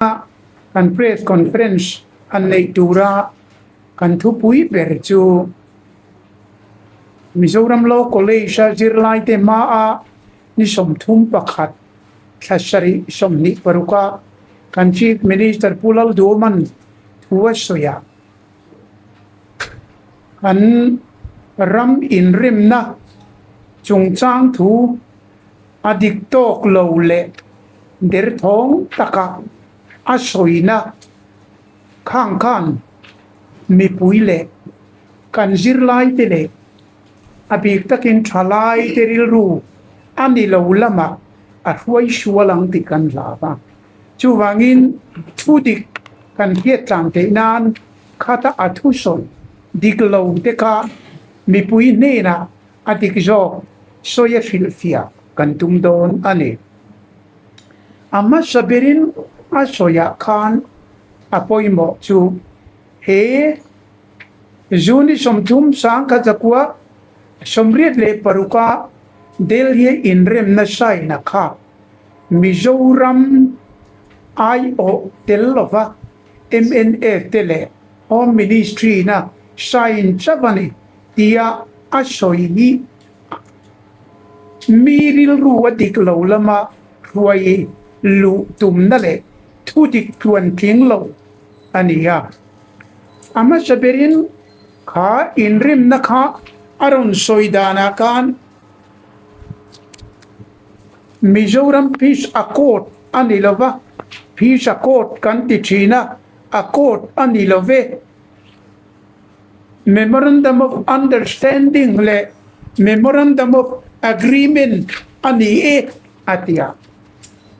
Kan press conference han neih tura kan thupui ber chu Mizoram Law College-a zirlaite hmaa ni 31 thla sarih 26-a kan Chief Minister Pu Lalduhoman thu a sawi a. Kan ram inremna chungchang thu A dik tawk lo leh derthawng taka a sawina khang khan mipui leh kan zirlaite leh a bik takin thalaite rilru a ni lo lamah a hruai sual ang tih kan hlau a. Chuvangin thu dik kan hriat tlang theih nan khata a thusawi dik lo te kha mipui hnenah A dik zawk, sawi a hrilhfiah kan tum dawn a ni. A hmasa berin a sawiah khan a pawimawh chu he June 30 1986-a Delhi inremna sign-a kha Mizoram aiawh tel lova mnf te leh Home Ministry-na sign chauh a ni. Tia a sawi hi mi rilru a dik lo lama hruai luh tumna leh thu dik tluan tling lo a ni a. A hmasa berin kha inrimna kha a rawn sawi danah khan Mizoram Peace Accord a ni lo va, Peace Accord kan ti thin a, Accord a ni lo ve. Memorandum of Understanding leh Memorandum of Agreement a ni e a ti a,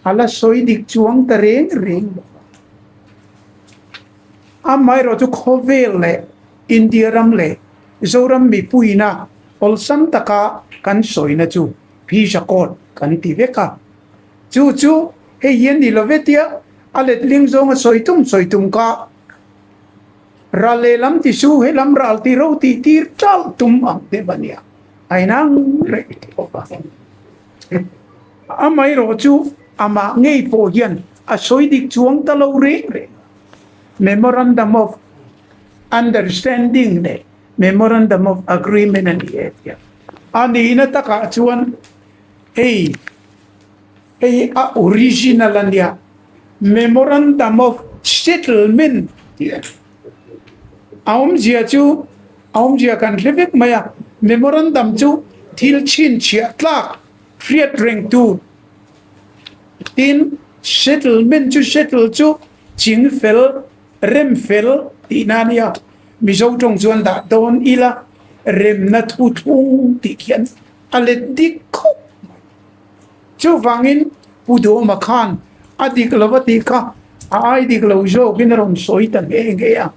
a la sawi dik chuang ta reng reng lo a. Amaherawh chu khawvel leh India ram leh Zoram mipuina awlsam taka kan sawina chu Peace Accord kan ti vek a. Chu chu hei hian ni lo ve tia a letling zawnga sawi tum sawi tum kha Ral lehlam ti su he lam ral ti ro tih tir chauh tum ang deuh a nia. A inang reh tawp a. Amaherawh chu amah ngei pawh hian a sawi dik chuang ta lo reng reng a. Memorandum of Understanding leh Memorandum of Agreement a ni e tia. A nihna takah chuan hei Hei a original a nia, Memorandum of Settlement tih a ni. A awmzia chu, a awmzia kan hre vek mai a, Memorandum chu thil chhinchhiah tlak hriat reng tur. Tin, Settlement chu settle chu ching fel, rem fel tihna a nia. Mizo tawng chuan dah dawn ila remna thuthlung tih khian a let dik khawp mai. Chuvangin Pu Duhawma khan a dik lo a tih kha a ai dik lo zawkin a rawn sawi ta nghe nghe a.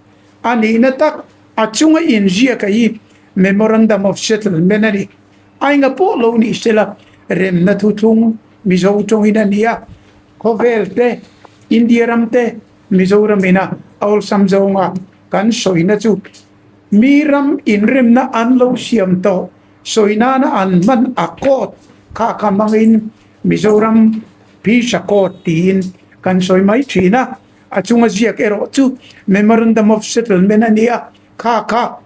A nihna tak a chunga inziak a hi Memorandum of Settlement a ni. A enga pawh lo ni sela remna thuthlung Mizo tawngin a ni a, khawvel te, India ram te, Mizoram ina a awlsam zawnga kan sawina chu mi ram inremna an lo siam tawh Sawi nana an hman a court kha kha hmangin Mizoram Peace Accord tiin kan sawi mai thin a, a chunga ziak erawh chu Memorandum of Settlement a ni a, kha kha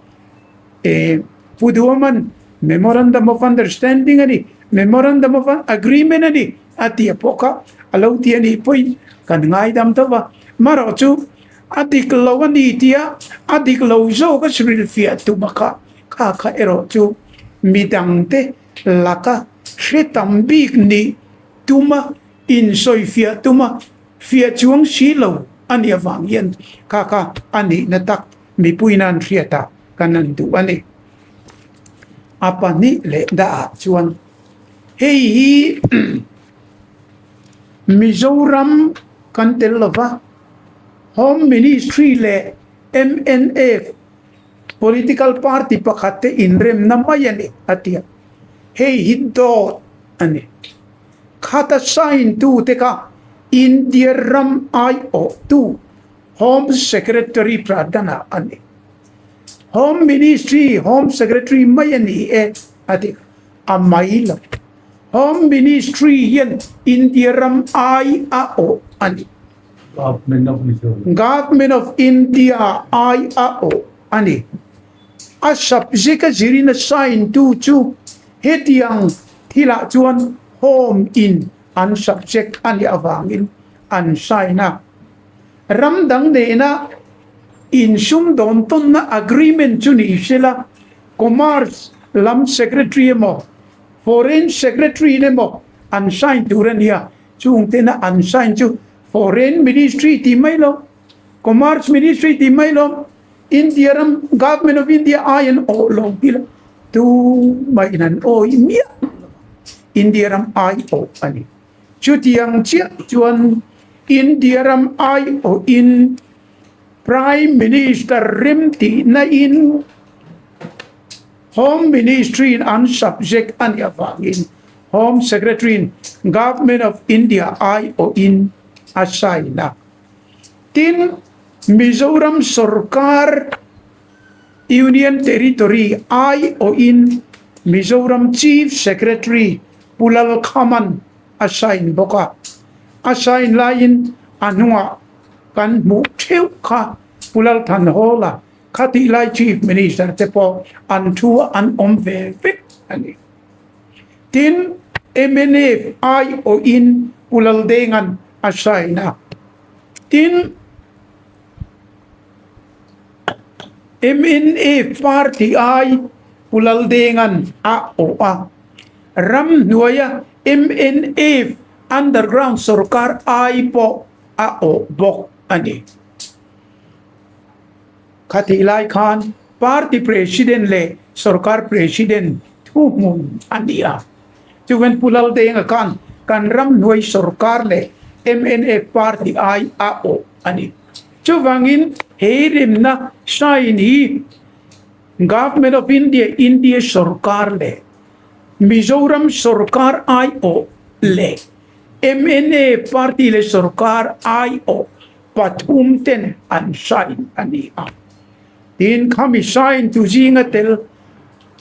eh Pu Duaman Memorandum of Understanding a ni, Memorandum of Agreement a ni a tih pawh kha a lo ti a nih pawhin kan ngaidam tho va, marawh chu a dik lo a ni tia a dik lo zawk a hrilhfiah tum a kha. Kha kha erawh chu midangte laka hre tam bik nih tuma insawifiah tuma fiah chuang si lo a nih avang hian kha kha a nihna tak mipui nan hriatah kan han duh a ni. A pahnih leh dahah chuan hei hi Mizoram kan tel lova Home Ministry leh mnf Political party pakhat te inremna mai a ni, a ti a. Hei hi dawt a ni. Khata sign tu te kha India ram aiawhtu Home Secretary Pradhan-a a ni. Home Ministry Home Secretary mai a ni e, a ti. A mai lo. Home Ministry hian India ram ai a awh a ni. Government of Mizoram. Government of India ai a awh a ni. A subject a zirin a sign tu chu hetiang thilah chuan Home in an subject a nih avangin an sign a. Ram dang nena insumdawn tawnna agreement chu ni sela Commerce lam Secretary emaw Foreign Secretary in emaw an sign tur a nia. Chung tena an sign chu Foreign Ministry tih mai lo, Commerce Ministry tih mai lo, India ram Government of India ai an awh lo ti la tumah in an awi miah lo a, India ram ai awh a ni. Chutiang chiah chuan India ram ai awhin Prime Minister rem tihna in Home Ministry in an subject a nih avangin Home Secretary in Government of India ai awhin a sign a. Tin, Mizoram sorkar Union Territory aiawhin Mizoram Chief Secretary Pu Lalkhaman a sign bawk a. A sign laiin a hnungah kan hmuh theuh kha Pu Lalthanhawla khatih lai Chief Minister te pawh an thu a an awm ve vek a ni. Tin, mnf aiawhin Pu Laldenga'n a sign a. Tin, mnf party ai Pu Laldenga'n a awh a, ramhnuaia mnf underground sorkar ai pawh a awh bawk a ni. Khatih lai khan party president leh sorkar president thuhmun a ni a. Chuan Pu Laldenga khan kan ramhnuai sorkar leh mnf party ai a awh a ni. Chuvangin he remna sign hi Government of India, India sorkar leh Mizoram sorkar ai awh leh mnf party leh sorkar ai awh pathum ten an sign a ni a. Tin, khami sign tu zinga tel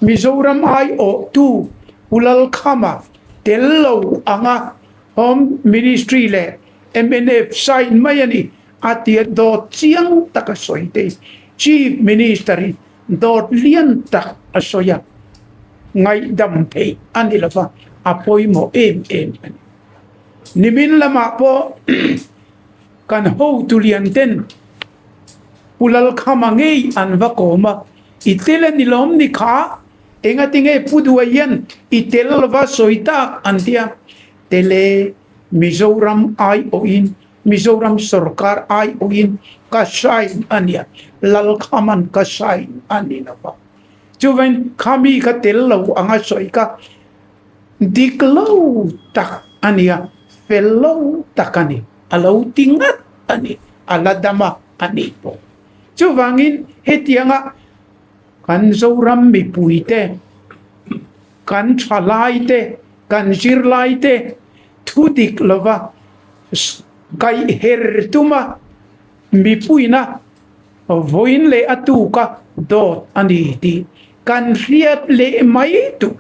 Mizoram aiawhtu Pu Lalkhama tel lo anga Home Ministry leh mnf sign mai a ni a tia dawt chiang tak a sawi te Chief Minister in dawt lian tak a sawi a, ngaihdam theih a ni lova a pawimawh em em a ni. Nimin lamah pawh kan hotu lian ten Pu Lalkhama ngei an va kawm a, I tel a ni lawm ni kha? Engatinge Pu Duai hian i tel lova sawi tak an ti a, Tel e, Mizoram aiawhin, Mizoram sorkar aiawhin ka sign a nia, Lalkhama'n ka sign a ni lova. Chuvain khami kha tel lo anga sawi kha dik lo tak a nia, fel lo tak a ni, a lo ti ngat a ni, a la dam a a ni pawh. Chuvangin hetianga kan Zoram mipuite, kan thalaite, kan zirlaite thu dik lova kaihher tuma mipuina vawiin leh a tuka dawt a ni tih kan hriat leh mai tur.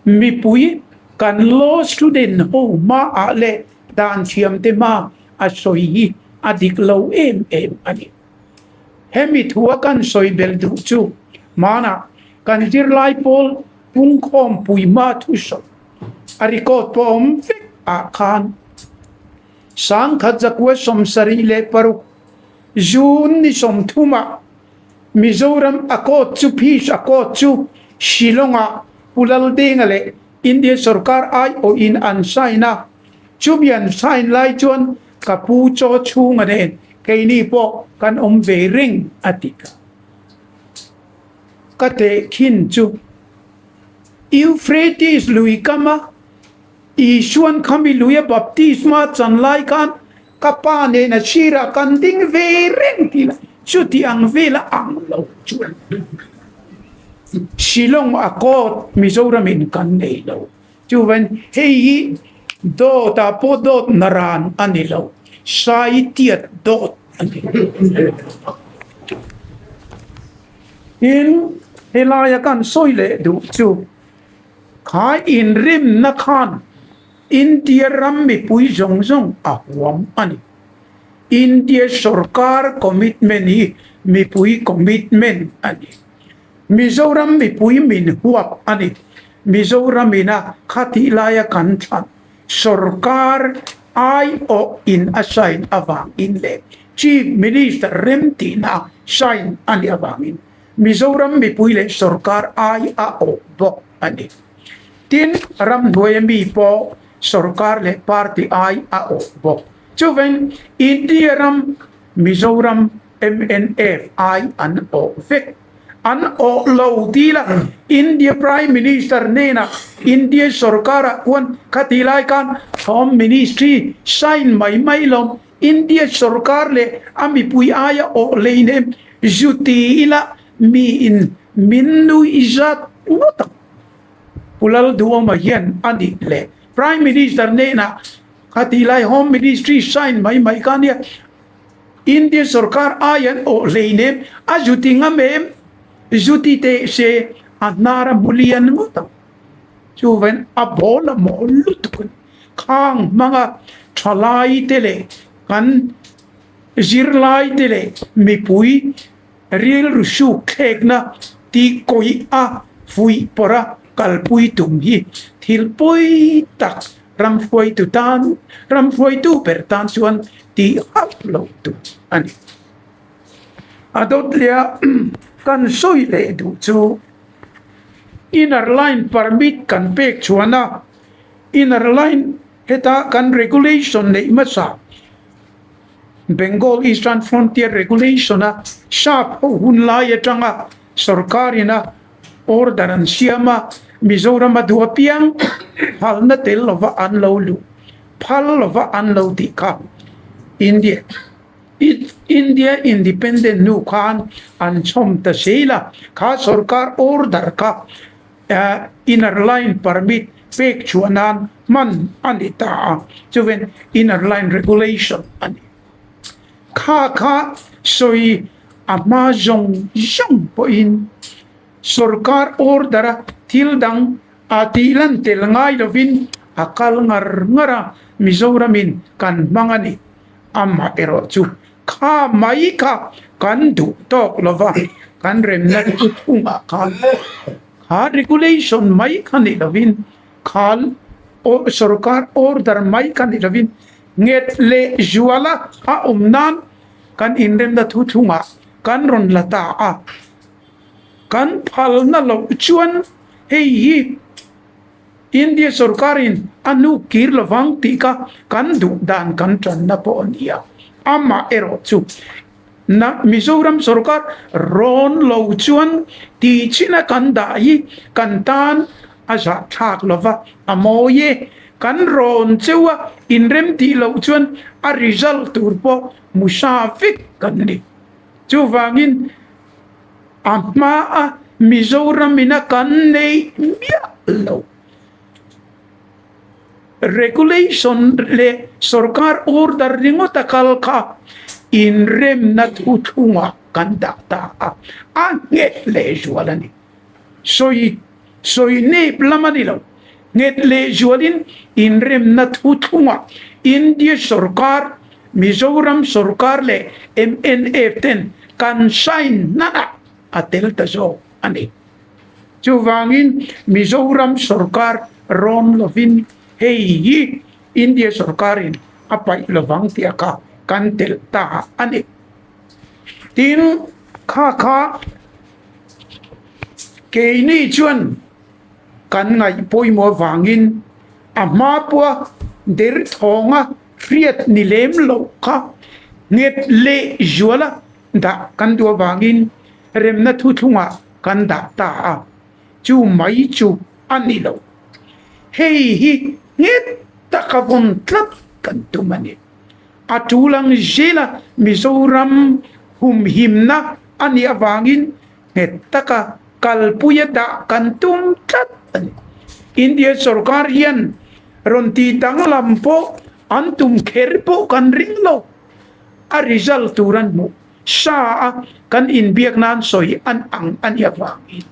Mipui kan law student ho hmaah leh dan thiamte hma a sawi hi a dik lo em em a ni. Hemi thua kan sawi belh duh chu hmanah kan zirlai pawl pungkhawmpui hma thusawi a record pawh awm vek ah khan 1976 June ni 30 ah Mizoram a court chu Peace Accord chu Shillong-ah Pu Laldenga leh India sorkar aiawhin an sign a, chumi an sign lai chuan ka pu chaw chhunga nen keini pawh kan awm ve reng a ti ka. Ka tehkhin chu Euphrates lui kama Isuan khami luia baptisma chan lai khan ka pa nen a sirah kan ding ve reng tih lah chuti ang vela ang lo chuan Shillong a court Mizoram in kan nei lo. Chuvan hei hi dawt ah pawh dawt naran a ni lo, sai tiat dawt a ni. Tin, helaia kan sawi leh duh chu Kha inrimna khan India ram mipui zawng zawng a huam a ni. India sorkar commitment hi mipui commitment a ni. Mizoram mipui min huap a ni. Mizoram ina khatih laia kan thlan sorkar aiawh in a sign avangin leh Chief Minister remtihna sign a nih avangin Mizoram mipui leh sorkar ai a awh bawk a ni. Tin, ramhnuaia mi pawh sorkar leh party ai a awh bawk. Chuveng, India ram Mizoram mnf ai an awh vek. An awh lo dil a, India Prime Minister hnenah India sorkarah khuan khati lai khan Home Ministry sign mai mai lo India sorkar leh a mipui aia awh hleinem zu ti ila miin min nuih zat ngawt ang. Pu Lalduhawma hian a nih leh Prime Minister hnenah khati lai Home Ministry sign mai mai kha nia India sorkar aia an awh hleinem a zu ti ngam em? Zu ti teh se a hnar a hmu lian ngawt ang. Chuvain a bawl a mawl lutuk a ni. Khang hmanga thalai te leh kan zirlai te leh mipui rilru suk thlekna tih kawih a fuih pawrh a kalpui tum hi thil pawi tak ramhruaitu tan ramhruaitu ber tan chuan tih hauh loh tur a ni. A dawt leh a kan sawi leh duh chu inner line permit kan pek chuan a Inner line heta kan regulation neih hmasa Bengal Eastern Frontier Regulation a sap ho hun lai atanga sorkar ina order an siam a, Mizoram a duh apiang phalna tel lova an lo luh phal lova an lo tih kha India India Independent hnu khan an chhawm ta zel a, kha sorkar order kha Inner Line Permit pek chhuah nan hman a ni ta a, chuven Inner Line Regulation a ni. Kha kha sawi a hma zawng zawng pawhin sorkar order a thil dang a tih lan tel ngai lovin a kal ngar ngar a, Mizoramin kan hmang a ni. Amaherawh chu kha mai kha kan duh tawk lova, kan remna thu thungah khan kha regulation mai kha ni lovin, kha sorkar order mai kha ni lovin nghet leh zuala a awm nan kan inremna thu thungah kan rawn la ta a. Kan phalna loh chuan hei hi India sorkarin a hnu kir lovang tih kha kan duh dan kan tanna pawh a ni a, amah erawh chu na Mizoram sorkar rawn lo chuan tih china kan dah hi kan tan a zahthlak lova, a mawi e, kan rawn cheu a inrem tih loh chuan a result tur pawh hmusa vek kan ni. Chuvangin A hmaa Mizoram ina kan neih miah lo. Regulation leh sorkar order ringawt a kal kha inremna thuthlungah kan dah ta a, a nghet lehzual a ni. Sawi sawi nep lam a ni lo. Nghet lehzualin inremna thuthlungah India sorkar Mizoram sorkar leh mnf ten kan sign hnanah a tel ta zawk a ni. Chuvangin Mizoram sorkar rawn lovin hei hi India sorkarin a paih lovang tih a kha kan telh ta a ni. Tin, kha kha keini chuan kan ngaih pawimawh avangin a hma pawha derthawnga hriat ni lem loh kha nghet leh zuala dah kan duh avangin remna thuthlungah kan dah ta a, chu mai chu a ni lo. Hei hi nghet taka vawn tlat kan tum a ni. A tul ang zela Mizoram humhimna a nih avangin nghet taka kalpuia dah kan tum tlat a ni. India sorkar hian rawn tih danglam pawh an tum kher pawh kan ring lo. A result tur an hmuh sa a kan inbiak nan sawi an ang a nih avangin.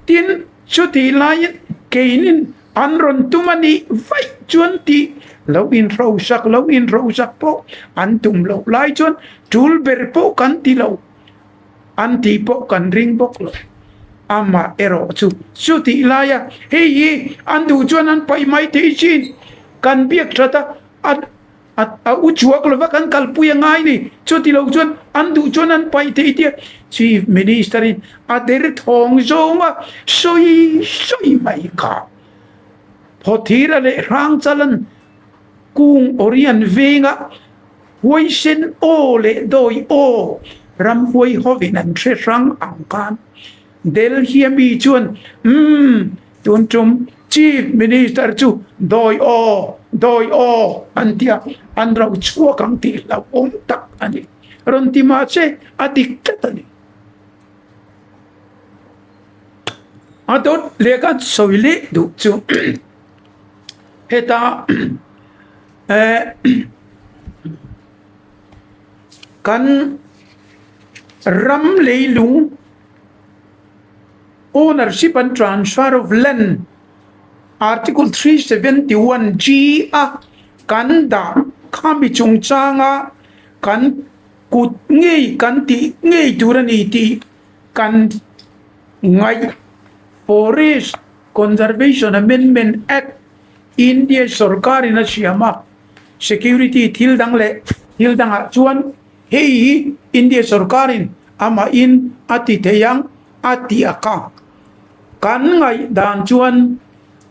Tin, chutih laiin keinin. An rawn tum a nih vaih chuan tih lo inhrosak lo inhrosak pawh an tum loh lai chuan tul ber pawh kan ti lo, an tih pawh kan ring bawk lo. Amah erawh chu chutih laia hei hi an duh chuan an paih mai thei thin. Kan biak that a, a A u chhuak lova kan kalpui a ngai ni. Chuti lo chuan an duh chuan an paih thei tia Chief Minister in a der thawng zawnga sawi sawi mai kha. Phawthira leh Hrangchalan kung Orian venga huaisen aw leh dawi aw ramhuai hovin an hre hrang ang khan Delhi ami chuan umm Tun tum Chief Minister chu dawi aw, dawi aw an ti a, an ro chhuak ang tih hlauhawm tak a ni. Rawn ti mahse a dik tlat a ni. A dawt leh ka sawi leh duh chu heta kan ram leilung Ownership and Transfer of Land, Article 371 G a kan dah khami chungchanga kan kut ngei kan tih ngei tur a ni tih kan ngaih Forest Conservation Amendment Act India sorkarin a siam a, security thil dang leh thil dangah chuan hei hi India sorkarin amahin a ti thei ang. A ti a ka. Kan ngaihdan chuan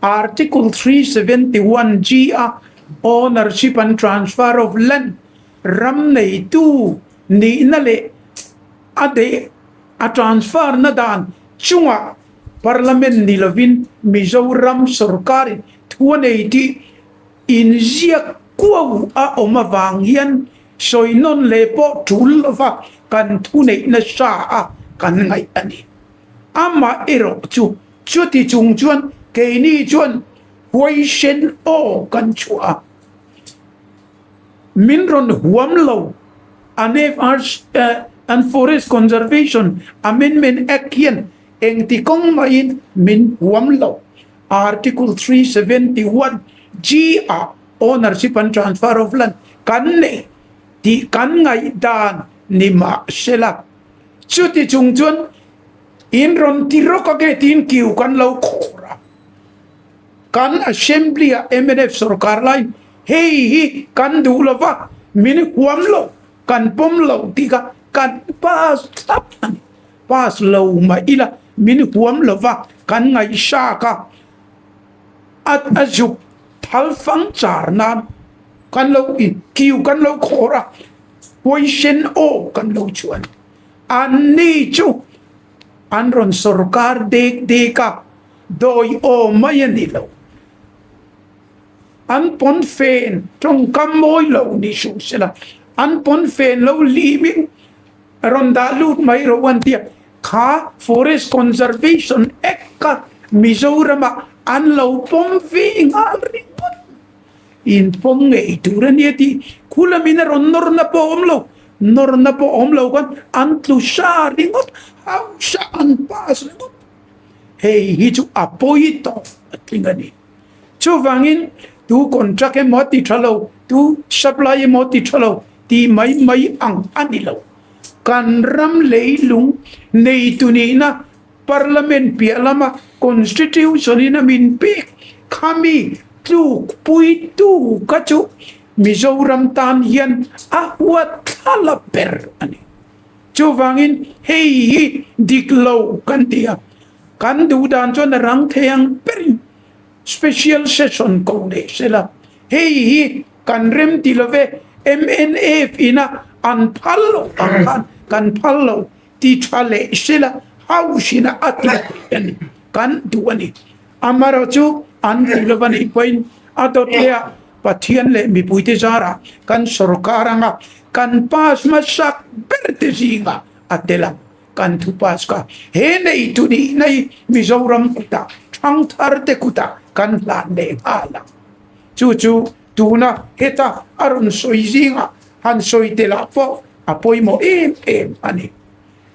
Article 371 G a Ownership and Transfer of Land ram neitu nihna leh a deh a transfer na dan chungah Parliament ni lovin Mizoram sorkarin thu a nei tih inziak kuau a awm avang hian Sawi nawn leh pawh tul lova kan thuneih nasa a kan ngaih a ni. Amah erawh chu chuti chung chuan keini chuan huaisen aw kan chhuah a. Min rawn huam lo an an Forest Conservation Amendment Act hian engti kawng mahin min huam lo. Article 371 G ah Ownership and transfer of land kan nei tih kan ngaihdan ni mah sela. Chuti chung chuan in rawn ti rawk a ke tiin kiu kan lo khawr a. Kan Assembly ah mnf sorkar laiin hei hi kan duh lova min huam lo, kan pawm lo tih kha kan pass thlap a ni. Pass lo mah ila min huam lova kan ngaihsak a. A a zuk thal fang char nan kan lo in kiu kan lo khawr a, huaisen aw kan lo chuan an ni chu an rawn sorkar dek dek a, dawi aw mai a ni lo. An pawn fen tawngkam mawi lo ni suh sela, an pawn fen lo limin rawn dah lut mai rawh an ti a, kha Forest Conservation Act kha Mizoramah an lo pawm ve nghal ringawt. In pawm ngei tur a nia tih khu lamin a rawn nawrna pawh a awm lo, nawrna pawh a awm lo khan an tlu sa ringawt, hausa an pass ringawt. Hei hi chu a pawi tawh a tling a ni. Chuvangin tu contract emaw a ti tha lo, tu supply emaw a ti tha lo tih mai mai ang a ni lo. Kan ram leilung neitu nihna Parliament piah lama Constitution in a min pek khami tlukpuitu kha chu Mizoram tan hian a huat thla ber a ni. Chuvangin hei hi dik lo kan ti a, kan duh dan chuan a rang thei ang berin special session ko leh sela, hei hi kan rem ti love mnf ina an phal lo ang khan kan phal lo ti tha leh sela house ina a ti a ni, kan duh a ni. Amaherawh chu an ti lova nih pawhin a dawt leh a Pathian leh mipuite zarah kan sorkar anga kan pass hmasak ber te zingah a tel ang. Kan thu pass kha he neitu nihna hi Mizoram kutah thangthar te kutah kan hlan leh nghal ang. Chu chu tuna heta a rawn sawi zingah han sawi telah pawh a pawimawh em em a ni.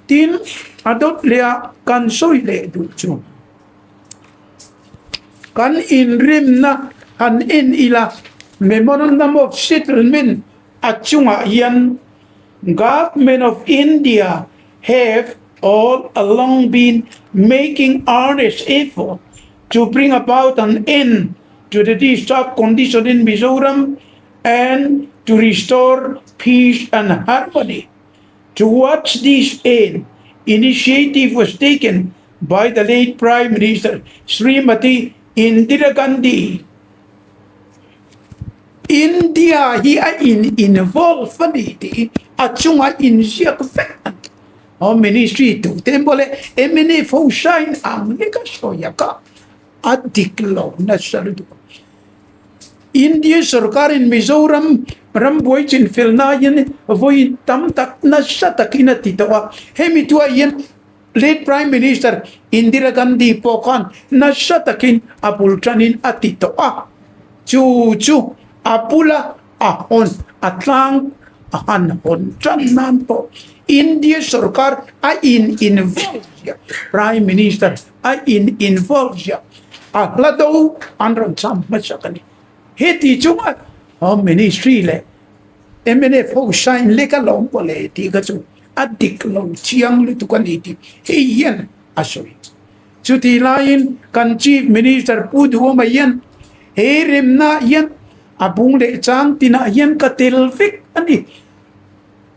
Tin, a dawt leh a kan sawi leh duh chu. Kan inrimna han en ila, Memorandum of Settlement a chungah hian Government of India have all along been making earnest effort to bring about an end to the disturbed condition in Mizoram and to restore peace and harmony. Towards this end, initiative was taken by the late Prime Minister Srimati Indira Gandhi. India hi a in involve a ni tih a chunga inziak vek a ni. Home Ministry tute mawle mnf ho sign ang lek a sawi a kha a dik lo nasa lutuk a. India sorkarin Mizoram rambuai chinfelna hian vawi tam tak nasa takin a ti tawh a, hemi thuah hian late Prime Minister Indira Gandhi pawh khan nasa takin a bul tanin a ti tawh a, chu chu a bula a hawn a tlang a han hawn tan nan pawh India sorkar a in involve ziah, Prime Minister a in involve ziah a hla do an rawn cham hmasak a ni. Heti chunga Home Ministry leh mnf ho sign lek a lawm pawh leh tih kha chu a dik lo chiang lutuk a ni tih hei hian a sawi. Chutih laiin kan Chief Minister Pu Duhoma hian he remna hian a bung leh chang tinah hian ka tel vek a ni.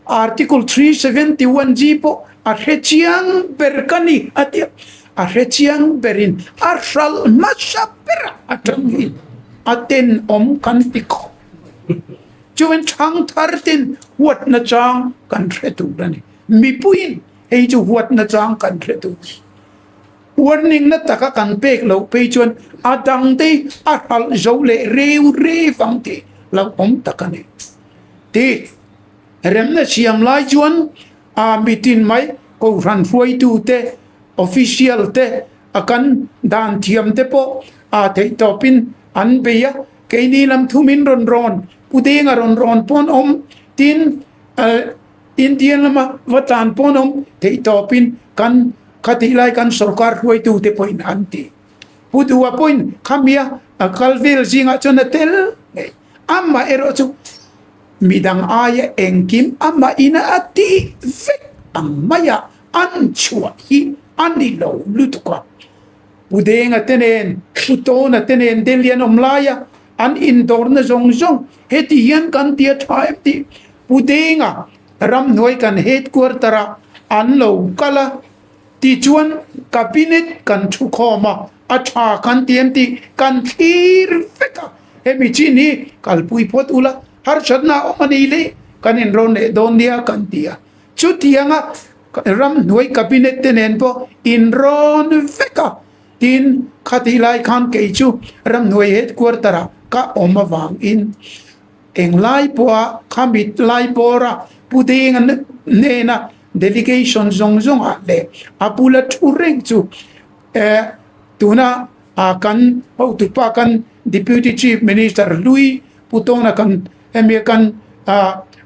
Article 371 G pawh a hre chiang ber ka ni a ti a, a hre chiang berin a hralh hmasa berah a tangin a tenawm kan ti khawp mai. Chuan thangthar ten huatna chang kan hre tur a ni. Mipuiin hei chu huatna chang kan hre tur a ni. Warning na taka kan pek loh phei chuan a dangte a hralh zo leh reu reu ang tih lo awm tak a ni. Ti remna siam lai chuan a mitin mai Kohhran hruaitute, official te, a kan dan thiam te pawh a theih tawpin an bei a, keini lam thumin rawn rawn, Pu Denga rawn rawn pawn awm, tin Indian lama va tlan pawn awm theih tawpin kan khatih lai kan sorkar hruaitute pawhin an ti. Pu Duha pawhin khamia a kal vel zingah chuan a tel ngei. Amah erawh chu midang aia engkim amah ina a tih vek ang maia an chhuah hi a ni lo lutuk a. Pu Denga te nen, Pu Tawna te nen Delhi an awm laia an indawrna zawng zawng heti hian kan ti a tha em tih Pu Denga ramhnuai kan headquarter ah an lo kal a. Tichuan, Cabinet kan thu khawm a, a tha kan ti em tih kan thlir vek a, hemi chin hi kalpui phawt ula, harsatna a awm a ni le, kan inrawn leh dawn nia kan ti a. Chutianga ramhnuai Cabinet te nen pawh inrawn vek a, tin khatih lai khan kei chu ramhnuai headquarter ah ka awm avangin Englai pawha khamit lai bawra Pu Denga hnena delegation zawng zawngah leh a bula thu reng chu tuna kan hotupa kan Deputy Chief Minister Hlui Pu Tawna kan hemi kan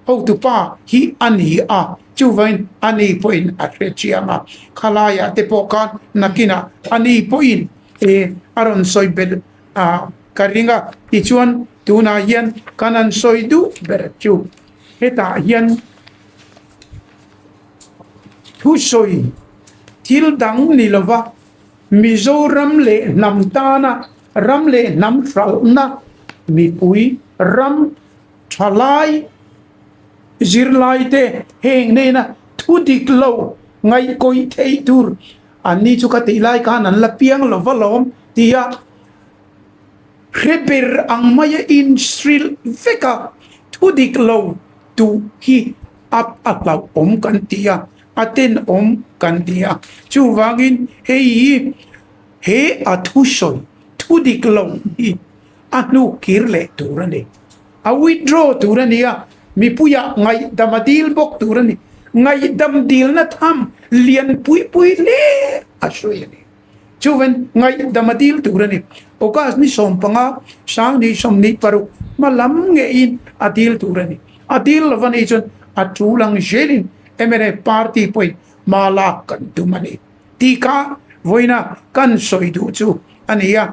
hotupa hi a ni a, chuvangin a ni pawhin a hre chiang a, khalaiah te pawh khan nakinah a ni pawhin a rawn sawi belh a ka ring a, tichuan tunah hian kan han sawi duh ber chu hetah hian thusawi thil dang ni lova Mizoram leh hnam tana ram leh hnam hralhna mipui ram thalai zirlaite heng nena thu dik lo ngaihkawih theih tur Anni chu ka tih lai khan an la piang lo va lawm tia hre ber ang maia inhrilh vek a, thu dik lo duh hi a a hlauhawm kan ti a, a tenawm kan ti a. Chuvangin hei hi he a thusawi thu dik lo hi a hnu kir leh tur a ni. A withdraw tur a ni a, mipuiah ngaihdam a dil bawk tur a ni. Ngaihdam dilna tham lian pui pui hle a sawi a ni. Chuvan ngaihdam a dil tur a ni. August ni 15, 2026 hma lam ngeiin a dil tur a ni. A dil lova nih chuan a tul ang zelin mnf party pawhin hma lak kan tum a ni. Tih kha vawiina kan sawi duh chu a ni a.